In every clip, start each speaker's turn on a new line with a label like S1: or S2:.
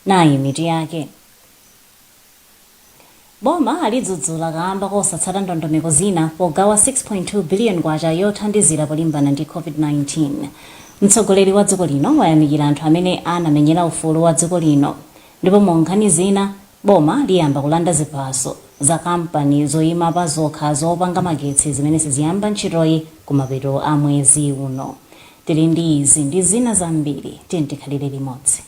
S1: Nayi mitu yake. Boma lidzudzula kamba kosatsata ndondomeko zina pogawa 6.2 billion kwacha yothandizira polimbana ndi COVID-19. Mtsogoleri wa dziko lino wayamikira anthu amene anamenyera ufulu wa dziko lino. Ndipo mu nkhani zina, boma liyamba kulanda ziphaso za kampani zoyima pa zokha zopanga magetsi zimene siziyamba ntchitoyi kumapeto a mwezi uno. Tili ndi izi ndi zina zambiri, tiyeni tikhalire limodzi.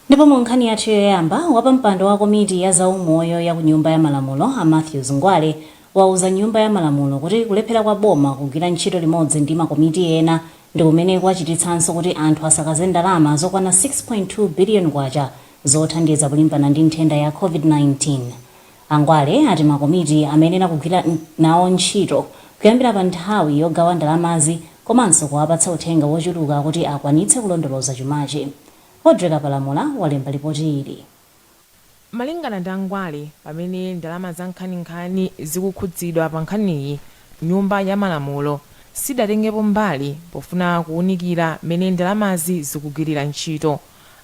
S1: Ndipo mu nkhani yathu yoyamba, wapampando wa komiti ya zaumoyo ya ku Nyumba ya Malamulo a Matthews Ngwale wauza Nyumba ya Malamulo kuti kulephera kwa boma kugwira ntchito limodzi ndi makomiti ena ndi kumene kwachititsanso kuti anthu asakaze ndalama zokwana 6.2 billion kwacha zothandiza kulimbana ndi nthenda ya COVID-19. A Ngwale ati makomiti amayenera kugwira nawo ntchito kuyambira pa nthawi yogawa ndalamazi komanso kuwapatsa uthenga wochuluka kuti akwanitse kulondoloza chumachi. Audrey Kapalamula walemba lipoti ili.
S2: Malingana ndi a Ngwale, pamene ndalama za nkhaninkhani zikukhudzidwa pa nkhaniyi, Nyumba ya Malamulo sidatengepo mbali pofuna kuunikira mmene ndalamazi zikugwirira ntchito.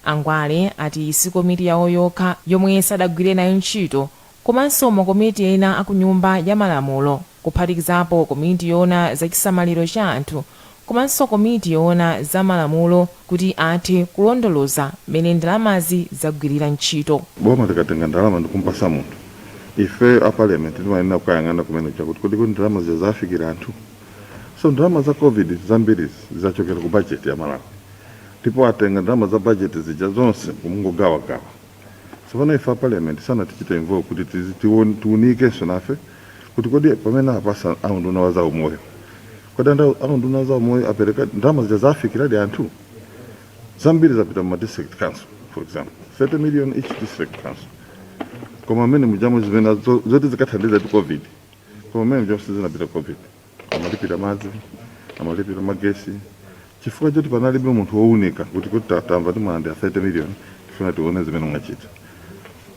S2: A Ngwale ati si komiti yawo yokha yomwe sadagwire nayo ntchito komanso makomiti ena a ku Nyumba ya Malamulo kuphatikizapo komiti yoona za chisamaliro cha anthu komanso komiti yoona za malamulo kuti athe kulondoloza mmene ndalamazi zagwirira ntchito.
S3: Boma likatenga ndalama ndikumpasa munthu, ife a parliament timayenera kukayang'ana kumene chakuti kodi kuti ndalama zija zafikira anthu. So ndalama za COVID zambiri zachokera ku budget ya Malawi, ndipo atenga ndalama za budget zija zonse kumungogawagawa. Tsopano ife a parliament sanatichite involve kuti tiunikenso nafe kuti kodi pamene apasa aunduna wa zaumoyo, kodi aunduna wa zaumoyo apereka ndalama zija zafikiradi anthu? Zambiri zapita mu district council, for example 30 million each district council, koma mmene mujamo zimene zoti zikathandiza ti COVID, koma mmene mujamo sizinapita COVID, amalipira madzi, amalipira magesi, chifukwa choti panalibe munthu wowunika kuti tamva timwalandira 30 million, tifuna tione zimene mwachita.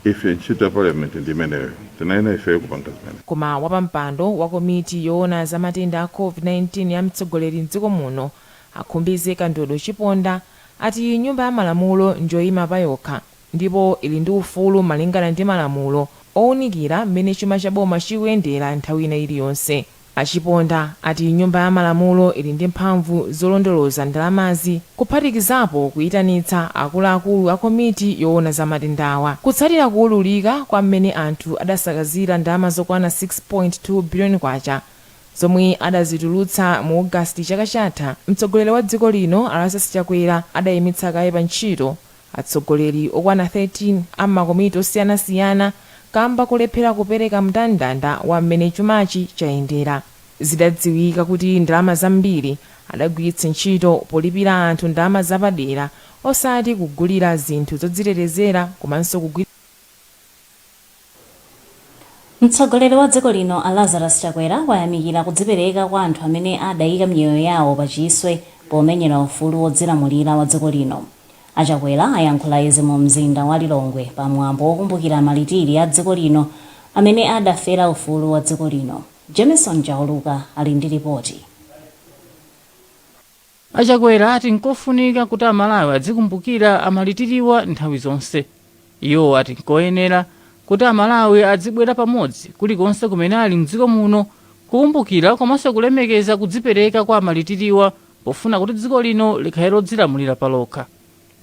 S3: Ife ntchito ya parliament ndi imeneyo, tinayenera ifeyo kupanga zimene.
S2: Koma wapampando wa komiti yoona za matenda a COVID-19 ya mtsogoleri mdziko muno, a Khumbize Kandodo Chiponda, ati Nyumba ya Malamulo njoyima payokha ndipo ili ndi ufulu malingana ndi malamulo owunikira mmene chuma cha boma chikuyendera nthawi ina iliyonse. A Chiponda ati Nyumba ya Malamulo ili ndi mphamvu zolondoloza ndalamazi kuphatikizapo kuyitanitsa akuluakulu a komiti yoona za matendawa. Kutsatira kuwululika kwa mmene anthu adasakazira ndalama zokwana 6.2 billion kwacha zomwe adazitulutsa mu August chaka chatha, mtsogoleri wa dziko lino a Lazarus Chakwera adayimitsa kaye pa ntchito atsogoleri okwana 13 a m'makomiti osiyanasiyana kamba kolephera kupereka mndandanda wa mmene chumachi chayendera. Zidadziwika kuti ndalama zambiri adagwiritsa ntchito polipira anthu ndalama zapadera osati kugulira zinthu zodzitetezera komanso kugwiritsa.
S1: Mtsogoleri wa dziko lino a Lazarus Chakwera wayamikira kudzipereka kwa anthu amene adayika miyoyo yawo pa chiswe pomenyera ufulu wodzilamulira wa dziko lino. A Chakwera ayankhula izi mu mzinda wa Lilongwe pa mwambo wokumbukira malitiri a dziko lino amene adafera ufulu wa dziko lino. Jameson Chauluka ali ndi ripoti.
S4: A Chakwera ati nkofunika kuti Amalawi adzikumbukira amalitiriwa nthawi zonse. Iwo ati nkoyenera kuti Amalawi adzibwera pamodzi kulikonse kumene ali mdziko muno kukumbukira komanso kulemekeza kudzipereka kwa amalitiriwa pofuna kuti dziko lino likhale lodzilamulira palokha.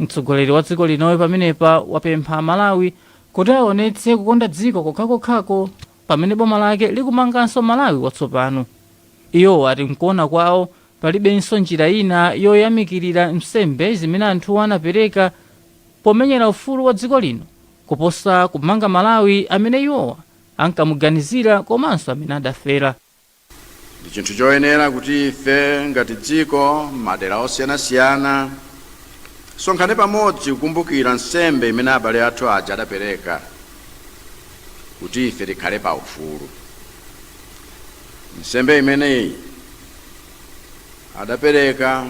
S4: Mtsogoleri wa dziko linoyo pamenepa wapempha Amalawi kuti aonetse kukonda dziko kokhakokhako pamene boma lake likumanganso Malawi watsopano. Iwo ati mkuona kwawo palibenso njira ina yoyamikirira nsembe zimene anthuwa anapereka pomenyera ufulu wa dziko lino kuposa kumanga Malawi amene iwowa ankamuganizira komanso amene adafera.
S5: Ndi chinthu choyenera kuti ife ngati dziko m'madera osiyanasiyana tisonkhane pamodzi kukumbukira nsembe imene abale athu aja adapereka kuti ife tikhale pa ufulu. Nsembe imeneyi adapereka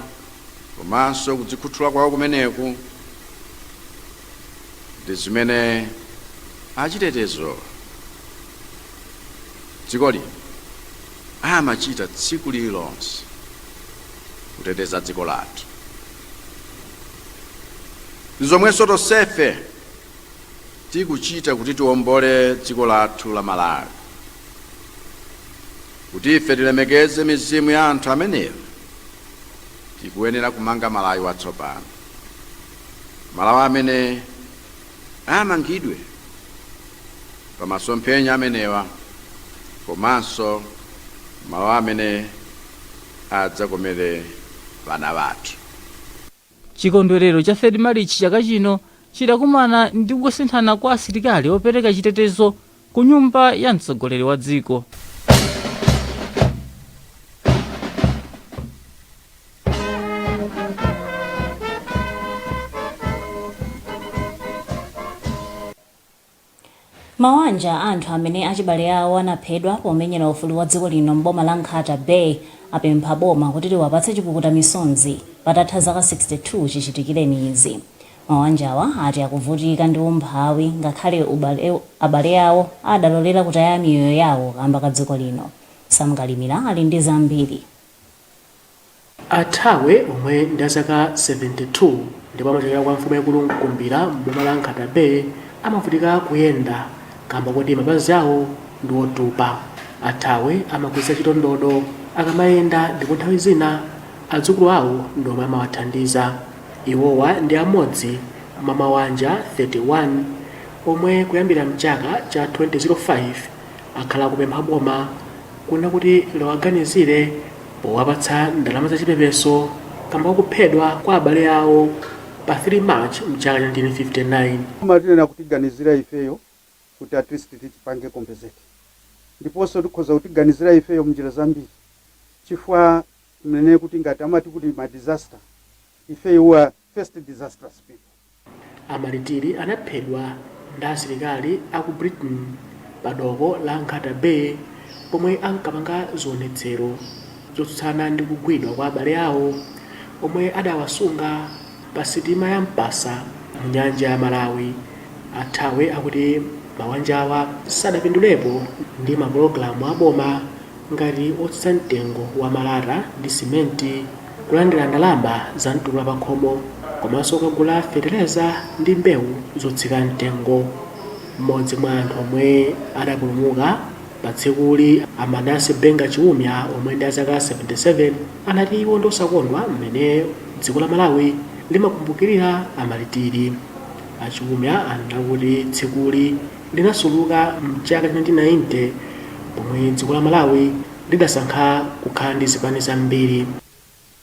S5: komanso kudzikhuthula kwawo kumeneku ndi zimene achitetezo dziko lino amachita tsiku lililonse kuteteza dziko lathu. Zomwenso tonsefe tikuchita kuti tiwombole dziko lathu la Malawi. Kuti ife tilemekeze mizimu ya anthu amenewa, tikuyenera kumanga Malawi watsopano, Malawi amene amangidwe pa masomphenya amenewa komanso Malawi amene adzakomere vana vathu.
S4: Chikondwerero cha 3 Marichi chaka chino chidakumana ndi kusinthana kwa asilikali opereka chitetezo ku nyumba ya mtsogoleri wa dziko.
S1: Mawanja a anthu amene achibale awo anaphedwa pomenyera ufulu wa dziko lino m'boma la Nkhata Bay apempha boma kuti liwapatse chipukuta misonzi patatha zaka 62 chichitikireni izi. Mawanjawa ati akuvutika ndi umphawi ngakhale abale awo adalolera kutaya miyoyo yawo kamba ka dziko lino. Sam Kalimira ali ndi zambiri.
S6: A Thawe omwe ndi a zaka 72 ndipo amachokera kwa mfumu yaikulu Mkumbira m'boma la Nkhata Bay amavutika kuyenda kamba koti mapazi awo ndi otupa. A Thawe amagwiritsa ntchito ndodo akamayenda ndipo nthawi zina adzukulu awo ndi omwe amawathandiza. Iwowa ndi amodzi mwa mawanja 31 omwe kuyambira mchaka cha 2005 akhala akupempha boma kunena kuti liwaganizire powapatsa ndalama za chipepeso kamba kakuphedwa kwa abale awo pa 3 March mchaka cha 1959.
S7: Boma tiyenera kutiganizira ifeyo kuti at least tichipange compensate, ndiponso tikhoza kutiganizira ifeyo mnjira zambiri, chifukwa mnene kuti ngati amati kuti ma disaster, ifeyo we are first disastrous people.
S6: Amalitiri anaphedwa ndi asilikali aku Britain pa doko la Nkhata Bay pomwe ankapanga zionetsero zotsutsana ndi kugwidwa kwa abale awo omwe adawasunga pa sitima ya Mpasa mu nyanja ya Malawi. A Thawe akuti mawanjawa sadapindulepo ndi mapulogalamu a boma ngati otsitsa mtengo wa malata ndi simenti, kulandira ndalama za mtukula pakhomo komanso kukagula fetereza ndi mbewu zotsika mtengo. Mmodzi mwa anthu omwe adapulumuka pa tsikuli, a Manase Benga Chiumia omwe ndi a zaka 77 anati iwo ndi osakondwa mmene dziko la Malawi limakumbukirira amalitiri. A Chiumia anena kuti tsikuli linasuluka mchaka cha 1990 pomwe dziko la Malawi lidasankha kukhala ndi zipani zambiri.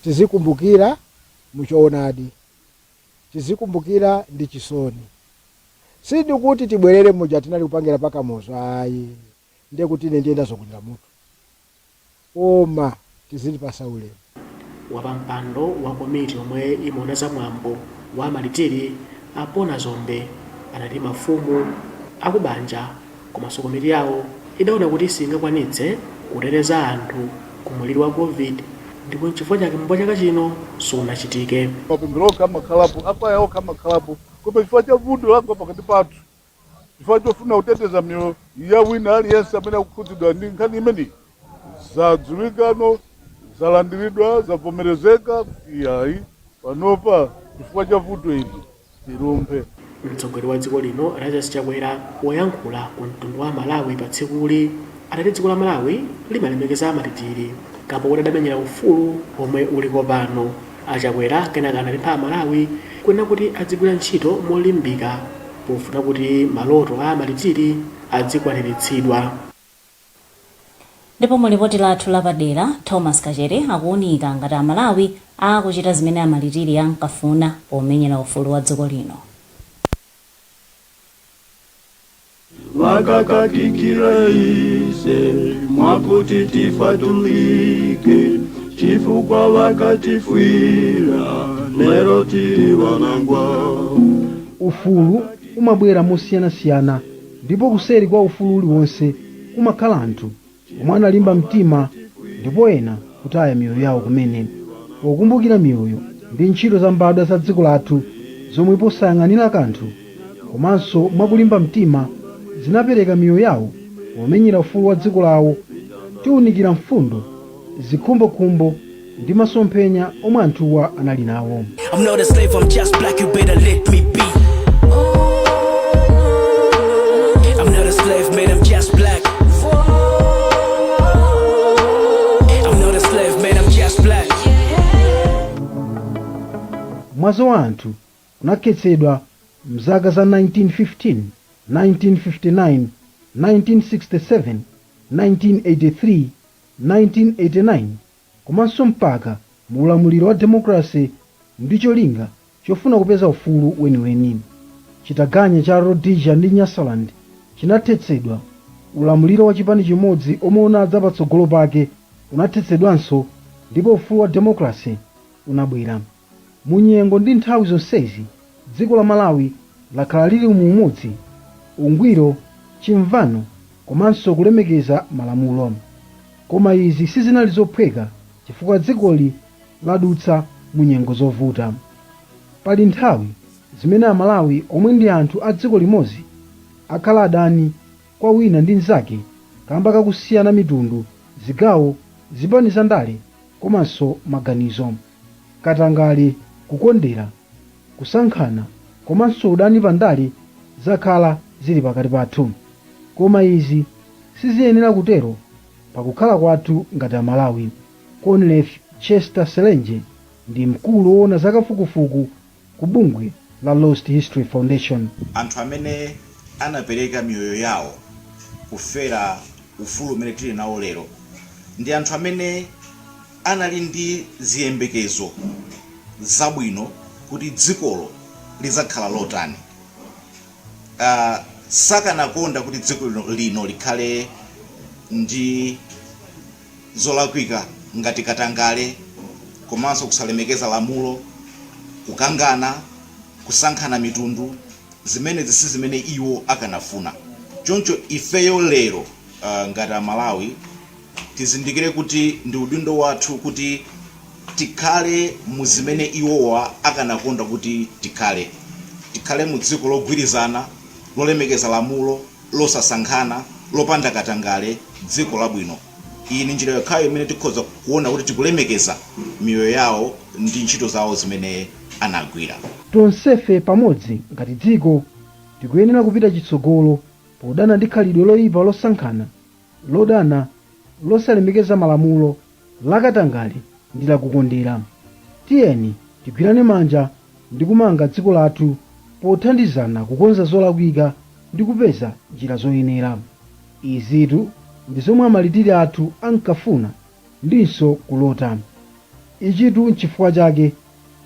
S8: Tizikumbukira muchoonadi, tizikumbukira ndi chisoni. Sindikuti tibwerere muja tinali kupangira pa Kamuzu ayi, ndiye kuti ine ndiye ndazungulira mutu, koma tizilipasa ulemu.
S6: Wapampando wa komiti yomwe imaona za mwambo wa amalitiri a Pona Zombe anati mafumu akubanja komanso komiti yawo idaona kuti singakwanitse kuteteza anthu ku mliri wa Covid ndipo nchifukwa chake mwambo wa chaka chino sunachitike.
S9: Mapemphero okha amakhalapo, akwaya okha amakhalapo, koma chifukwa cha vuto lagwa pakati pathu, chifukwa chofuna kuteteza miyoyo ya wina aliyense amene akukhudzidwa ndi nkhani imeneyi, zadziwikano, zalandiridwa, zavomerezeka iyayi, panopa chifukwa cha vuto ili tilumphe.
S6: Mtsogoleri wa dziko lino Lazarus Chakwera poyankhula ku mtundu wa Amalawi pa tsikuli adati dziko la Malawi limalemekeza amalitiri kamba koti adamenyera ufulu omwe uliko pano. A Chakwera kenaka anapempha Amalawi kunena kuti adzigwira ntchito molimbika pofuna kuti maloto a amalitiri adzikwaniritsidwa.
S1: Ndipo mu lipoti lathu lapadera, Thomas Kachere akuunika ngati Amalawi akuchita zimene amalitiri ankafuna pomenyera ufulu wa dziko lino.
S10: Vakakakikira ise mwakuti tifatulike chifukwa vakatifwira lero tiri vanangwa.
S11: Ufulu umabwera mosiyanasiyana ndipo kuseri kwa ufulu uliwonse kumakhala anthu omwe analimba mtima ndipo ena kutaya miyoyo yawo kumene. Pokumbukira miyoyo ndi ntchito za mbadwa za dziko lathu zomwe posayang'anira kanthu komanso mwakulimba mtima zinapereka miyoyo yawo pomenyera ufulu wa dziko lawo, tiwunikira mfundo, zikhumbokhumbo ndi masomphenya omwe anthuwa anali nawo.
S12: I'm not a slave, I'm just black, you better let me be. I'm not a slave, man, I'm just black. I'm not a slave, man, I'm just black.
S11: Mwazi wa anthu unakhetsedwa mzaka za 1915, 1959, 1967, 1983, 1989 komanso mpaka mu ulamuliro wa demokrasi ndi cholinga chofuna kupeza ufulu weniweni. Chitaganya cha Rhodesia ndi Nyasaland chinathetsedwa. Ulamuliro wa chipani chimodzi omwe unadza patsogolo pake unathetsedwanso ndipo ufulu wa demokrasi unabwera. Mu nyengo ndi nthawi zonsezi, dziko la Malawi lakhala lili mu umodzi, ungwiro, chimvano komanso kulemekeza malamulo. Koma izi sizinali zophweka chifukwa dzikoli ladutsa mu nyengo zovuta. Pali nthawi zimene Amalawi omwe ndi anthu a dziko limodzi akhala adani kwa wina ndi mnzake kamba kakusiyana mitundu, zigawo, zipani za ndale komanso maganizo. Katangale, kukondera, kusankhana komanso udani pa ndale zakhala zili pakati pathu. Koma izi siziyenera kutero pakukhala kwathu ngati Amalawi. Conleth Chester Selenje ndi mkulu woona zakafukufuku ku bungwe la Lost History Foundation.
S13: Anthu amene anapereka miyoyo yawo kufera ufulu umene tili nawo lero ndi anthu amene anali ndi ziyembekezo zabwino kuti dzikolo lizakhala lotani. Sakanakonda kuti dziko lino likhale ndi zolakwika ngati katangale komanso kusalemekeza lamulo, kukangana, kusankhana mitundu. Zimenezi si zimene iwo akanafuna. Choncho ifeyo lero ngati Amalawi tizindikire kuti ndi udindo wathu kuti tikhale mu zimene iwowa akanakonda kuti tikhale. Tikhale mu dziko logwirizana, lolemekeza lamulo, losasankhana, lopanda katangale, dziko labwino. Iyi ndi njira yokhayo imene tikhoza kuona kuti tikulemekeza miyoyo yawo ndi ntchito zawo zimene anagwira.
S11: Tonsefe pamodzi ngati dziko tikuyenera kupita chitsogolo podana ndi khalidwe loyipa losankhana, lodana, losalemekeza malamulo, lakatangale ndi lakukondera. Tiyeni tigwirane manja ndi kumanga dziko lathu pothandizana kukonza zolakwika ndi kupeza njira zoyenera. Izitu ndi zomwe amalitiri athu ankafuna ndinso kulota. Ichitu nchifukwa chake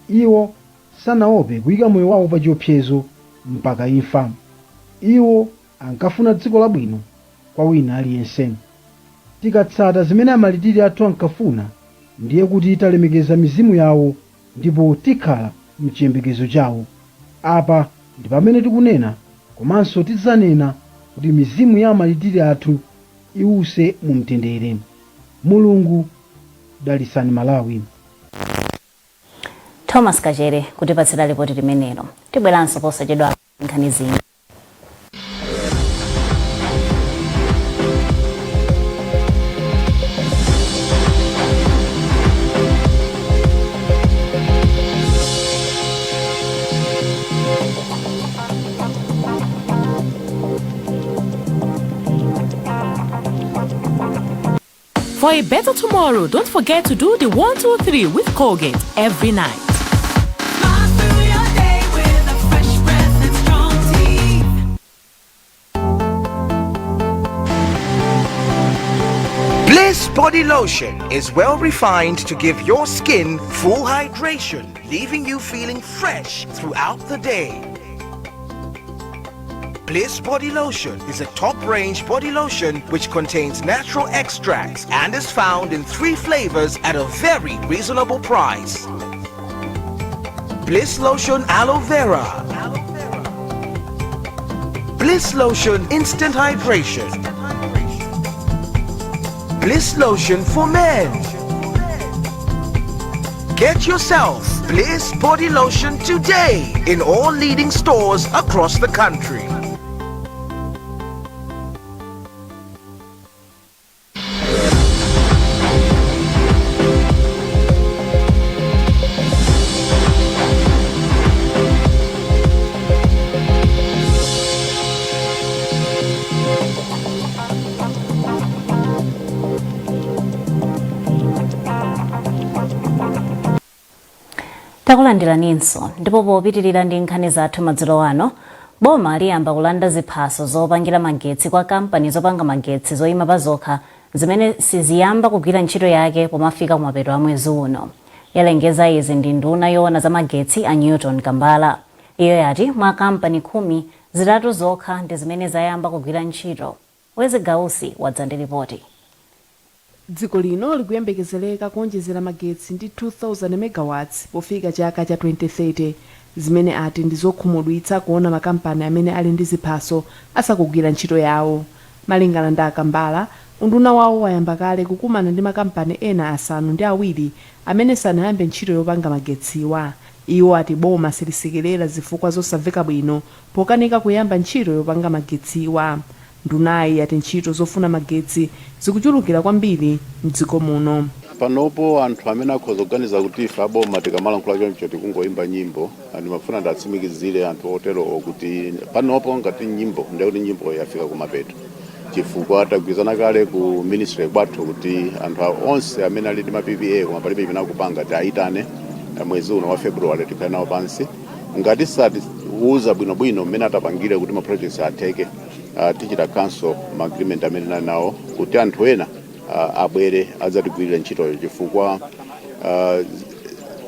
S11: iwo sanaope kuyika moyo wawo pa chiopsezo mpaka imfa. Iwo ankafuna dziko labwino kwa wina aliyense. Tikatsata zimene amalitiri athu ankafuna, ndiye kuti talemekeza mizimu yawo ndipo tikhala mchiyembekezo chawo. Apa ndi pamene tikunena komanso tidzanena kuti mizimu ya amalitiri athu iwuse mu mtendere. Mulungu dalisani Malawi.
S1: Thomas Kachere kutipatsira ripoti limenelo. Tibweranso posachedwa nkhani zina.
S2: For a better tomorrow, don't forget to do the 1, 2, 3 with Colgate every night.
S14: Smile through your day with a fresh breath and strong teeth.
S15: Bliss Body Lotion is well refined to give your skin full hydration, leaving you feeling fresh throughout the day. Bliss Body Lotion is a top-range body lotion which contains natural extracts and is found in 3 flavors at a very reasonable price. Bliss Lotion Aloe Vera, Bliss Lotion Instant Hydration, Bliss Lotion for Men. Get yourself Bliss Body Lotion today in all leading stores across the country.
S1: Takulandiraninso. Ndipo popitirira ndi nkhani zathu madzulo ano, boma liyamba kulanda ziphaso zopangira magetsi kwa kampani zopanga magetsi zoyima pa zokha zimene siziyamba kugwira ntchito yake pomafika kumapeto a mwezi uno. Yalengeza izi ndi nduna yoona za magetsi a Newton Kambala. Iyo yati mwa kampani 10, 3 zokha ndi zimene zayamba kugwira ntchito. Wezi Gausi wadza ndi ripoti.
S6: Dziko lino likuyembekezereka kuonjezera magetsi ndi 2000 megawatts pofika chaka cha 2030, zimene ati ndi zokhumudwitsa kuona makampani amene ali ndi ziphaso asakugwira ntchito yawo. Malingana ndi a Kambala, unduna wawo wayamba kale kukumana ndi makampani ena 7 amene sanayambe ntchito yopanga magetsiwa. Iwo ati boma silisekelera zifukwa zosamveka bwino pokanika kuyamba ntchito yopanga magetsiwa. Ndunayi yati ntchito zofuna magetsi zikuchulukira kwambiri mdziko muno.
S16: Panopo anthu amene akhoza kuganiza kuti ife aboma tikamalankhula choncho tikungoyimba nyimbo, ndimafuna ndatsimikizire anthu oterowo kuti panopo ngati nyimbo, ndiye kuti nyimbo yafika kumapeto, chifukwa tagwirizana kale ku ministry kwathu kuti anthu onse amene ali ndi ma PPA koma palibe chimene akupanga tiayitane mwezi uno wa February, tikhale nawo pansi. Ngati satiuza bwinobwino mmene atapangire kuti ma projects atheke, tichita cancel ma agreement amene tinali nawo kuti anthu ena abwere adzatigwirire ntchitoyo, chifukwa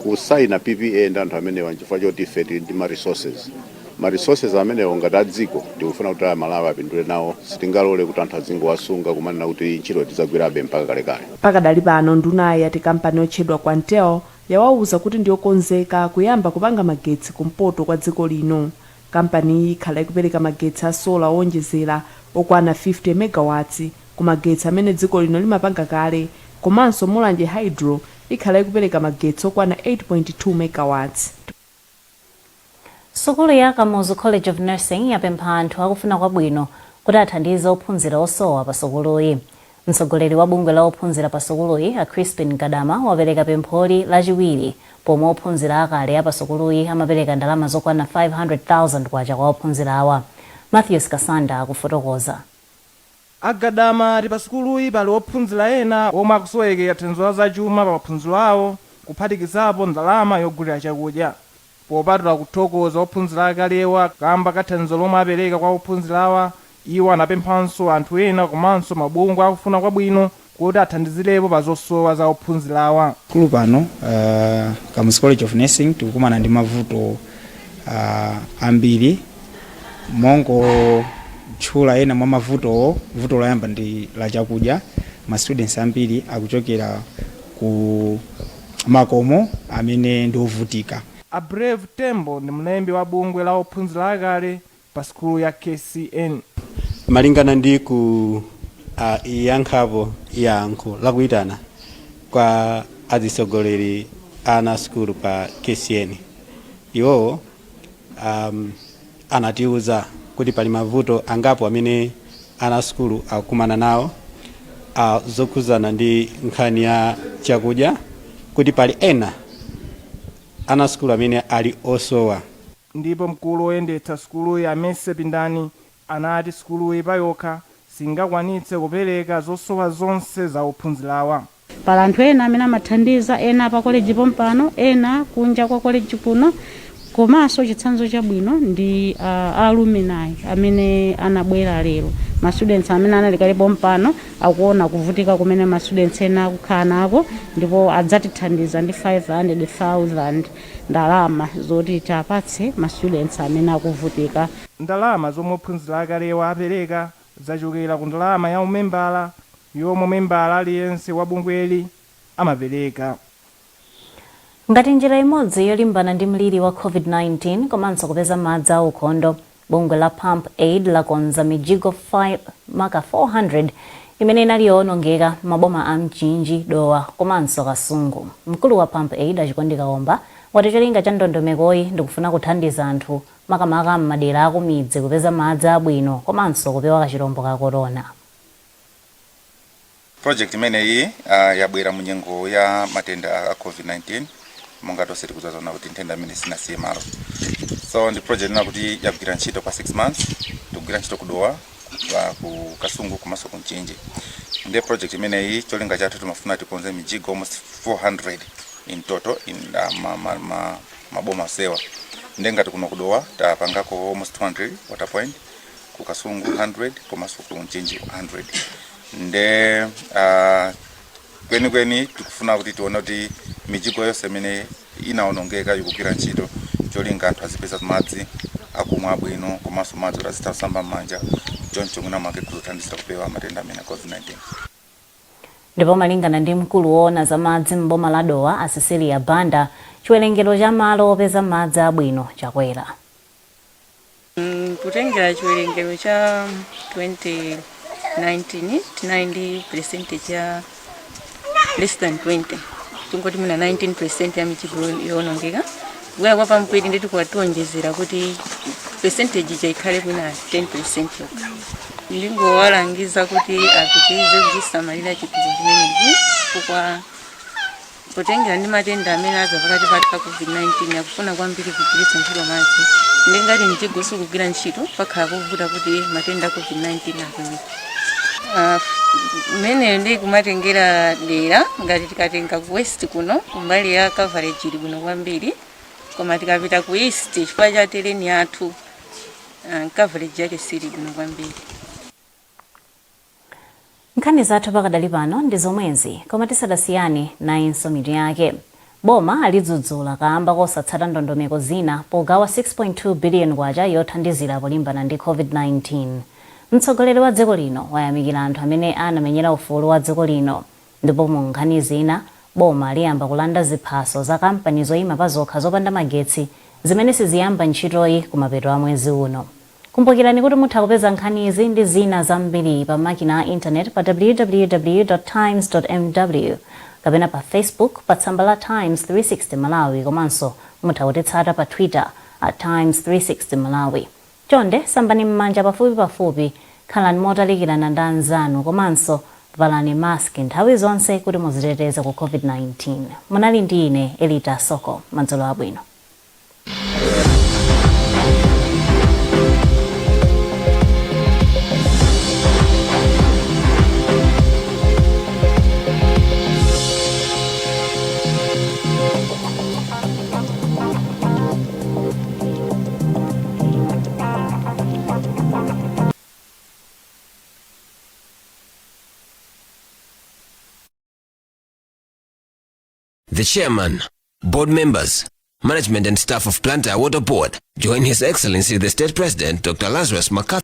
S16: kusaina PPA ndi anthu amenewa nchifukwa choti ife tili ndi ma resources. Ma resources amenewo ngati a dziko tikufuna kuti Amalawi apindule nawo. Sitingalole kuti anthu azingowasunga kumanena kuti ntchito tidzagwirabe mpaka kalekale.
S6: Pakadali pano, ndunayi yati kampani yotchedwa Quantel yawauza kuti ndiyokonzeka kuyamba kupanga magetsi kumpoto kwa dziko lino. Kampaniyi ikhala ikupereka magetsi a sola owonjezera okwana 50 megawatts ku magetsi amene dziko lino limapanga kale, komanso Mulanje Hydro ikhala ikupereka magetsi okwana 8.2 megawatts.
S1: Sukulu ya Kamuzu College of Nursing yapempha anthu akufuna kwabwino kuti athandize ophunzira osowa pa sukuluyi. Mtsogoleri wa bungwe la ophunzira pa sukuluyi, a Crispin Gadama, wapereka pempholi Lachiwiri pomwe ophunzira akale a pa sukuluyi amapereka ndalama zokwana K500,000 kwa ophunzirawa. Matthews Kasanda akufotokoza.
S17: A Gadama ati pa sukuluyi pali ophunzira ena omwe akusowekera thandizo la zachuma pa maphunziro awo, kuphatikizapo ndalama yogulira chakudya. Popatula kuthokoza ophunzira akalewa kamba ka thandizo lomwe apereka kwa ophunzirawa, iwo anapemphanso anthu ena komanso mabungwe akufuna kwabwino kuti athandizirepo pa zosowa za ophunzirawa.
S18: Sukulu pano, Kamuzu College of Nursing, tikukumana ndi mavuto ambiri. Mongotchula ena mwa mavutowo, vuto loyamba ndi la chakudya. Ma students ambiri akuchokera ku makomo amene ndi ovutika.
S17: A Brave Tembo ndi mlembi wa bungwe la ophunzira akale pa sukulu ya KCN.
S19: Malingana ndi ku yankhapo yankho lakuitana kwa azitsogoleri ana sukulu pa KCN, iwowo anatiuza kuti pali mavuto angapo amene ana sukulu akukumana nawo, zokhuzana ndi nkhani ya chakudya, kuti pali ena ana sukulu amene ali osowa.
S17: Ndipo mkulu woyendetsa sukuluyi, a Mercy Pindani, anati sukuluyi payokha singakwanitse kupereka zosowa zonse za ophunzirawa.
S20: Pali anthu ena amene amathandiza, ena pa koleji pompano, ena kunja kwa koleji kuno, komanso chitsanzo chabwino ndi alumni amene anabwera lero. Ma students amene anali kale pompano akuona kuvutika kumene ma students ena akukhala nako, ndipo adzatithandiza ndi 500,000 ndalama zoti tiapatse ma students amene akuvutika.
S17: Ndalama zomwe ophunzira akalewa apereka zachokera ku ndalama ya umembala yomwe membala aliyense wa bungweli amapereka.
S1: Ngati njira imodzi yolimbana ndi mliri wa COVID-19 komanso kupeza madzi aukhondo, bungwe la Pump Aid lakonza mijigo 5 maka 400 Imene inali yowonongeka m'maboma a Mchinji, Dowa komanso Kasungu. Mkulu wa Pump Aid a Chikondi Kaomba wati cholinga cha ndondomekoyi ndikufuna kuthandiza anthu makamaka m'madera akumidzi kupeza madzi abwino komanso kupewa kachilombo ka korona.
S21: Project imeneyi yabwera mu nyengo ya matenda a COVID-19. Monga tonse tikudziwa zona kuti nthenda imene sinasiye malo, so ndi project ina kuti yagwira ntchito kwa 6 months. Tikugwira ntchito ku Dowa, ku Kasungu komanso ku Mchinji. Ndiye project imeneyi cholinga chathu timafuna tikonze mijigo almost 400 in total in maboma onsewa. Ndiye ngati kuno ku Dowa tapangako almost 200 water point, ku Kasungu 100 komanso ku Mchinji 100. Nde kwenikweni tikufuna kuti tione kuti mijigo yonse imene inawonongeka ikugwira ntchito, cholinga anthu azipeza madzi akumwa abwino komanso madzi oti azitha kusamba m'manja, choncho mwina mwake kuzothandizira kupewa matenda amene a COVID-19.
S1: Ndipo malingana ndi mkulu woona za madzi m'boma la Dowa a Cecilia Banda, chiwerengero cha malo opeza madzi abwino chakwera.
S22: Kutengera chiwerengero cha 2019, tinali ndi percentage ya less than 20, tingoti mwina 19% ya mijigo yowonongeka. Kubwera kwa Pump Aid ndeti kuwationjezera kuti percentage ija ikhale mwina 10% yokha. Ndingowalangiza kuti apitirize kuchisamalira chitukuko chimenechi, chifukwa potengera ndi matenda amene adza pakati pathu a COVID-19 akufuna kwambiri kugwiritsa ntchito madzi, ndi ngati mjigo sukugwira ntchito pakhala kovuta kuti matenda a COVID-19 apeweke. Mmeneyo ndi kumatengera dera. Ngati tikatenga ku west kuno, kumbali ya coverage ili bwino kwambiri, koma tikapita ku east, chifukwa cha terrain yathu, coverage yake sili bwino kwambiri.
S1: Nkhani zathu pakadali pano ndi zomwezi, koma tisadasiyane, nayinso mitu yake. Boma alidzudzula kamba kosatsata ndondomeko zina pogawa 6.2 billion kwacha yothandizira polimbana ndi COVID-19. Mtsogoleri wa dziko lino wayamikira anthu amene anamenyera ufulu wa dziko lino. Ndipo mu nkhani zina, boma liyamba kulanda ziphaso za kampani zoyima pazokha zopanda magetsi zimene siziyamba ntchitoyi kumapeto a mwezi uno. Kumbukirani kuti mutha kupeza nkhanizi ndi zina zambiri pa makina a intaneti pa www.times.mw kapena pa Facebook pa tsamba la Times 360 Malawi, komanso mutha kutitsata pa Twitter at Times 360 Malawi. Chonde sambani m'manja pafupipafupi, khalani motalikirana ndi anzanu komanso valani maski nthawi zonse kuti muziteteze ku COVID-19. Munali ndi ine Elita Soko. Madzulo abwino.
S23: The chairman, board members, management and staff of Blantyre Water Board join His Excellency the State President Dr. Lazarus McCarthy.